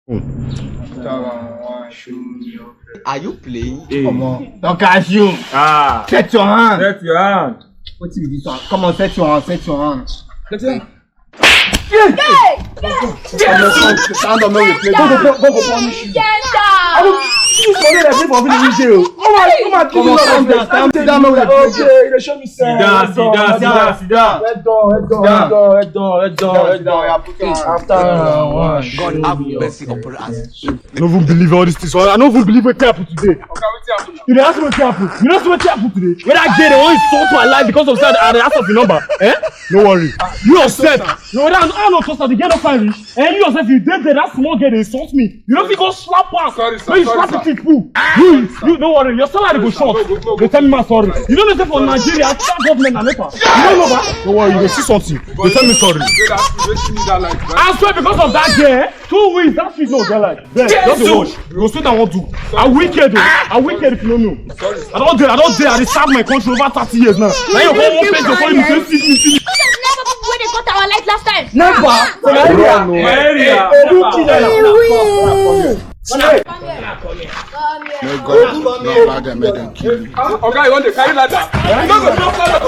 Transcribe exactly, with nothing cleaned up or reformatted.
Are you playing? Come on. Don't catch you. Ah. Set your hand. Set your hand. What is this one? Come on, set your hand. Set your hand. Set your hand. Yes! Yes! Stand up, no, we play. Go, go, go, go, go, punish you. Yes, sir! I don't, this money that people finish this day. Oh my, oh my, come on, calm down, calm down, no, we play. Okay, they show me. Sit down, sit down, sit down, sit down. Head down, head down, head down, head down, head down, head down. After round one. God have mercy upon us. I don't even believe all these things. I don't even believe what happened today. You dey ask me what happened. You know what happened today? When I get the one insult my life because of that, I dey ask of the number. Eh? No worry. You yourself. No, I don't trust that. The girl don't find rich. And you yourself, you did that. That small girl dey insult me. You don't think go slap her. Sorry, sir. When you slap the people. You, you don't worry. Your salary go short. They tell me my sorry. You don't know say for Nigeria, state government and nepa. You don't know that. Don't worry. You go see something. They tell me sorry. I swear because of that girl. Two weeks, that shit no get like. Just dey watch. You go see what I want to. I wicked o. I wicked if you no know. I don't dare, I don't dare. I dey serve my country over thirty years now. Now you come one place, you call me, you see me, see me. Never people wey dey cut our light last time. Never. For my area. My area. Ewu kill am. May God not allow them, make them kill you. Oga, you want to carry ladder? You no go drop ladder.